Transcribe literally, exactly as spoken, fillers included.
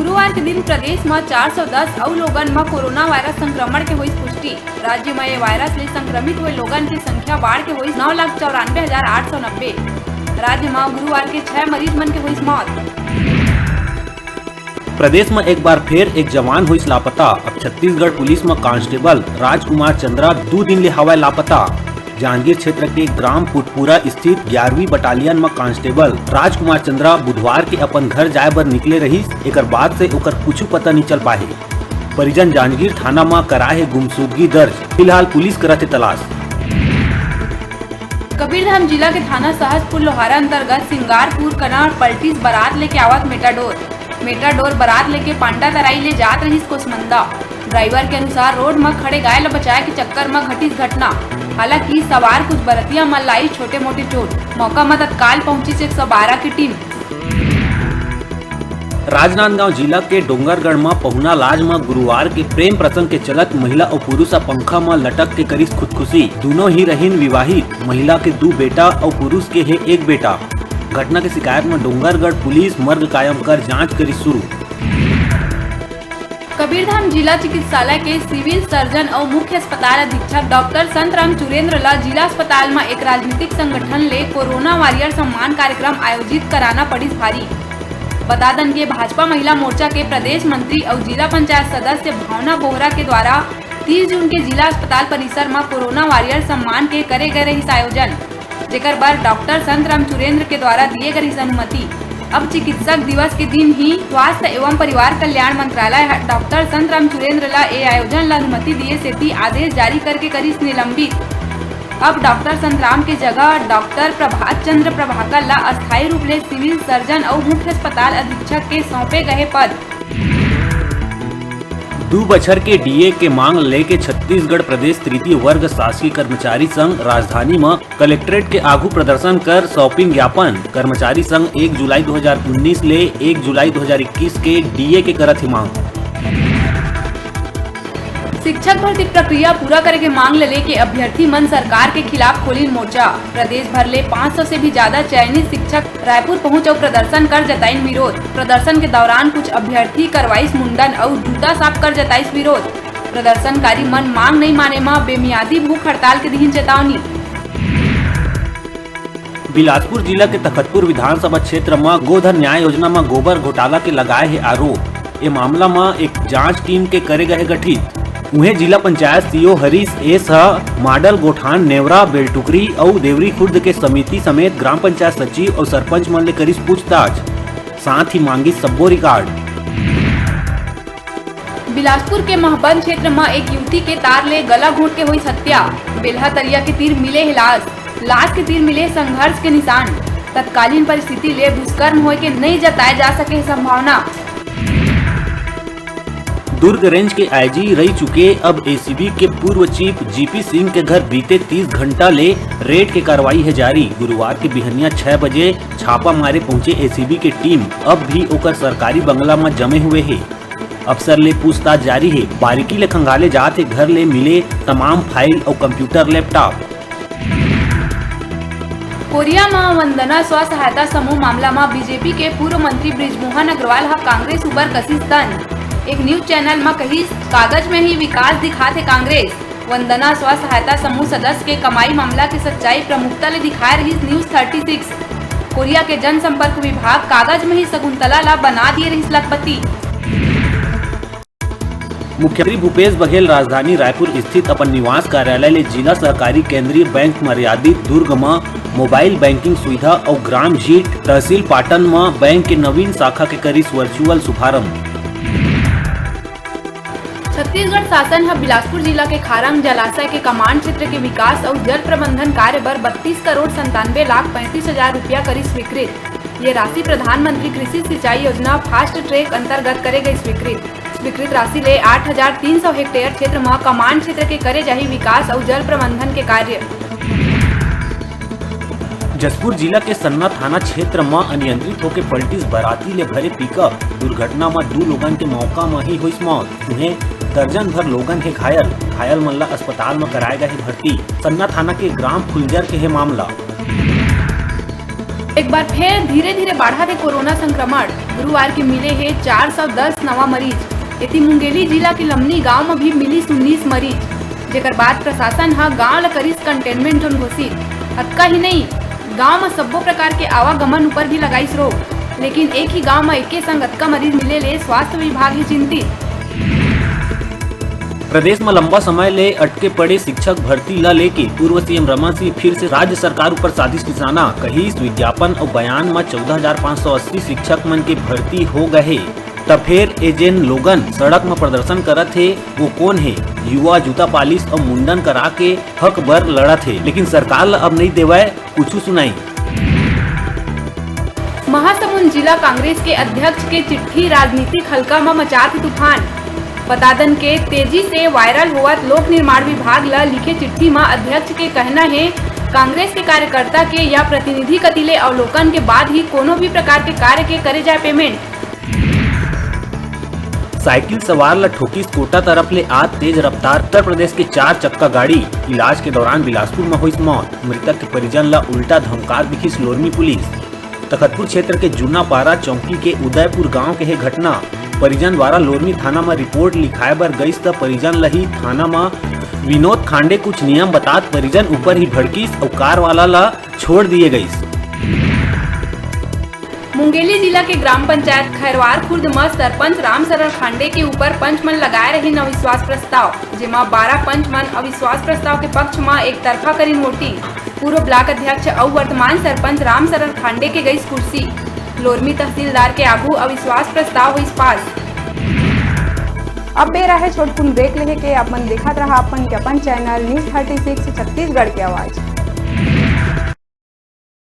गुरुवार के दिन प्रदेश म चार सौ दस अउ लोगन म कोरोना वायरस संक्रमण के होइस पुष्टि। राज्य म ये वायरस ले संक्रमित होए लोगन के संख्या बाढ़ के होइस नौ लाख चौरानवे हजार आठ सौ नब्बे। राज्य म गुरुवार के छह मरीज मन के होइस मौत। प्रदेश म एक बार फेर एक जवान होइस लापता। अब छत्तीसगढ़ पुलिस म कांस्टेबल राजकुमार चंद्रा दू दिन ले हवय लापता। जांजगीर क्षेत्र के ग्राम पुटपुरा स्थित ग्यारहवीं बटालियन म कांस्टेबल राजकुमार चंद्रा बुधवार के अपन घर जाय बर निकले रहिस। एकर बाद से ओकर कुछु पता नइ चल पाहे। परिजन जांजगीर थाना म कराए हे गुमशुदगी दर्ज। फिलहाल पुलिस करत हे तलाश। कबीरधाम जिला के थाना सहसपुर लोहारा अंतर्गत सिंगारपुर कना पलटिस बारात लेके आवत मेटाडोर। मेटाडोर बारात लेके पांडा तराई ले जात रहिस कोसमंदा। ड्राइवर के अनुसार रोड म खड़े गाय ल बचाए के चक्कर म घटिस घटना। हालांकि सवार कुछ बरतिया मन ला आइस छोटे मोटे चोट। मौका म तत्काल पहुंचिस एक सौ बारह के टीम। राजनांदगांव जिला के डोंगरगढ़ म पहुना लाज म गुरुवार के प्रेम प्रसंग के चलत महिला अउ पुरुष ह पंखा म लटक के करिस खुदकुशी। दूनों ही रहिन विवाहित। महिला के दू बेटा अउ पुरुष के हे एक बेटा। घटना के शिकायत म डोंगरगढ़ पुलिस मर्ग कायम कर जांच करिस शुरू। कबीरधाम जिला चिकित्सालय के सिविल सर्जन अउ मुख्य अस्पताल अधीक्षक डॉक्टर संतराम चुरेंद्र ल जिला अस्पताल म एक राजनीतिक संगठन ले कोरोना वॉरियर सम्मान कार्यक्रम आयोजित कराना पड़िस भारी। बता दन के भाजपा महिला मोर्चा के प्रदेश मंत्री अउ जिला पंचायत सदस्य भावना बोहरा के द्वारा तीस जून के जिला अस्पताल परिसर म कोरोना वॉरियर सम्मान के करे गए रहिस आयोजन, जेकर बर डॉक्टर संतराम चुरेंद्र के द्वारा दिए गए रहिस अनुमति। अब चिकित्सक दिवस के दिन ही स्वास्थ्य एवं परिवार कल्याण मंत्रालय ह डॉक्टर संतराम चुरेंद्र ला ए आयोजन ला अनुमति दिए सेती आदेश जारी करके करिस निलंबित। अब डॉक्टर संतराम के जगह डॉक्टर प्रभात चंद्र प्रभाकर ला अस्थायी रूप ले सिविल सर्जन अउ मुख्य अस्पताल अधीक्षक के सौंपे गए पद। दू बछर के डीए के मांग लेके छत्तीसगढ़ प्रदेश तृतीय वर्ग शासकीय कर्मचारी संघ राजधानी म कलेक्ट्रेट के आगू प्रदर्शन कर सौंपिन ज्ञापन। कर्मचारी संघ एक जुलाई दो हज़ार उन्नीस ले एक जुलाई दो हज़ार इक्कीस के डीए के करत हे मांग। शिक्षक भर्ती प्रक्रिया पूरा करे के मांग ल लेके अभ्यर्थी मन सरकार के खिलाफ खोलिन मोर्चा। प्रदेश भर ले पाँच सौ से भी ज्यादा चयनित शिक्षक रायपुर पहुंच अउ प्रदर्शन कर जताइन विरोध। प्रदर्शन के दौरान कुछ अभ्यर्थी करवाइस मुंडन अउ जूता साफ कर जताइस विरोध। प्रदर्शनकारी मन मांग नइ माने म बेमियादी भूख हड़ताल के दिहिन चेतावनी। बिलासपुर जिला के तखतपुर विधानसभा क्षेत्र म गोधन न्याय योजना म गोबर घोटाला के लगाए हे आरोप। ए मामला म एक जांच टीम के करे गए गठित। उहें, जिला पंचायत सीईओ हरीश एस ह माडल गोठान, नेवरा, बेलटुकरी अउ देवरी खुर्द के समिति समेत ग्राम पंचायत सचिव अउ सरपंच मन ले करिस पूछताछ, साथ ही मांगिस सब्बो रिकॉर्ड। बिलासपुर के महबंद क्षेत्र म एक युवती के तार ले गला घोंट के होइस हत्या। बेलहा तरिया के तीर मिले हे लाश। लाश के तीर मिले संघर्ष के निशान। तत्कालीन परिस्थिति ले दुष्कर्म होए के नइ जताए जा सके हे संभावना। दुर्ग रेंज के आईजी रही चुके अब एसीबी के पूर्व चीफ जीपी सिंह के घर बीते तीस घंटा ले रेड के कार्रवाई हे जारी। गुरुवार के बिहनिया छह बजे छापा मारे पहुंचे एसीबी के टीम अब भी ओकर सरकारी बंगला म जमे हुए हे। अफसर ले पूछताछ जारी हे। बारीकी ले खंगाले जात हे घर ले मिले तमाम फाइल अउ कंप्यूटर, लैपटॉप। कोरिया म वंदना स्व सहायता समूह मामला म बीजेपी के पूर्व मंत्री बृजमोहन अग्रवाल ह कांग्रेस ऊपर कसिस तंज। एक न्यूज चैनल म कहिस, कागज में ही विकास दिखात हे कांग्रेस। वंदना स्व सहायता समूह सदस्य के कमाई मामला के सच्चाई प्रमुखता ले दिखाए रहिस न्यूज थर्टी सिक्स। कोरिया के जनसंपर्क विभाग कागज में ही शकुंतला ला बना दिए रहिस लखपति। मुख्यमंत्री भूपेश बघेल राजधानी रायपुर स्थित अपन निवास कार्यालय ले जिला सहकारी केंद्रीय बैंक मर्यादित दुर्ग म मोबाइल बैंकिंग सुविधा अउ ग्राम जीत तहसील पाटन म बैंक के नवीन शाखा के करिस वर्चुअल शुभारंभ। छत्तीसगढ़ शासन ह बिलासपुर जिला के खारंग जलाशय के कमांड क्षेत्र के विकास अउ जल प्रबंधन कार्य बर बत्तीस करोड़ संतानवे लाख पैंतीस हजार रुपया करिस स्वीकृत। ये राशि प्रधानमंत्री कृषि सिंचाई योजना फास्ट ट्रैक अंतर्गत करे गई स्वीकृत। स्वीकृत राशि ले आठ हजार तीन सौ हेक्टेयर क्षेत्र म कमांड क्षेत्र के करे जाही विकास अउ जल प्रबंधन के कार्य। जशपुर जिला के सन्ना थाना क्षेत्र म अनियंत्रित होके पलटिस बाराती ले भरे पिकअप। दुर्घटना म दू लोगन के मौका म ही होइस मौत। उहें, दर्जन भर लोगन हे घायल। घायल मन ल अस्पताल म कराए गए हे भर्ती। सन्ना थाना के ग्राम फुलजर के हे मामला। एक बार फेर धीरे-धीरे बाढ़त हे कोरोना संक्रमण। गुरुवार के मिले हे चार सौ दस नवा मरीज। एती मुंगेली जिला के लमनी गांव म भी मिलिस उन्नीस मरीज, जेकर बाद प्रशासन ह गांव ल करिस कंटेनमेंट जोन घोषित। अतका ही नहीं, गांव म सब्बो प्रकार के आवागमन ऊपर भी लगाइस रोक, लेकिन एक ही गांव म एके संग अतका मरीज मिले ले स्वास्थ्य विभाग ही चिंतित। प्रदेश म लंबा समय ले अटके पड़े शिक्षक भर्ती ल लेके पूर्व सीएम रमन सिंह फिर से राज्य सरकार ऊपर साधिस निशाना। कहिस, विज्ञापन अउ बयान म चौदह हजार पाँच सौ अस्सी शिक्षक मन के भर्ती हो गए हे, त फेर ए जेन लोगन सड़क म प्रदर्शन करत हे, वो कोन हे? युवा जूता पालिश अउ मुंडन करा के हक बर लड़त हे, लेकिन सरकार ल अब नइ देवय कुछु सुनाई। महासमुंद जिला कांग्रेस के अध्यक्ष के चिट्ठी राजनीतिक हलका म मचात हे तूफान। बता दन के तेजी से वायरल होवत लोक निर्माण विभाग ल लिखे चिट्ठी म अध्यक्ष के कहना हे, कांग्रेस के कार्यकर्ता के या प्रतिनिधि कति ले अवलोकन के बाद ही कोनो भी प्रकार के कार्य के करे जाए पेमेंट। साइकिल सवार ल ठोकिस कोटा तरफ ले आत तेज रफ्तार उत्तर प्रदेश के चार चक्का गाड़ी। इलाज के दौरान बिलासपुर म होइस मौत। मृतक के परिजन ल उल्टा धमकार दिखिस लोरमी पुलिस। तखतपुर क्षेत्र के जूनापारा चौकी के उदयपुर गांव के हे घटना। परिजन द्वारा लोरमी थाना म रिपोर्ट लिखाए बर गइस, त परिजन ल ही थाना म विनोद खांडे कुछ नियम बतात परिजन ऊपर ही भड़किस अउ कार वाला ल छोड़ दिए गइस। मुंगेली जिला के ग्राम पंचायत खैरवार खुर्द म सरपंच रामशरण खांडे के ऊपर पंच मन लगाए रहिन अविश्वास प्रस्ताव, जेमा बारह पंच मन अविश्वास प्रस्ताव के पक्ष म एक तरफा करिन वोटिंग। पूर्व ब्लॉक अध्यक्ष अउ वर्तमान सरपंच रामशरण खांडे के गइस कुर्सी। लोरमी तहसीलदार के आगू अविश्वास प्रस्ताव होइस पास। अब बेरा हे छोटकुन ब्रेक लेहे के। आप मन देखत रहा अपन के अपन channel news thirty six Chhattisgarh के आवाज़।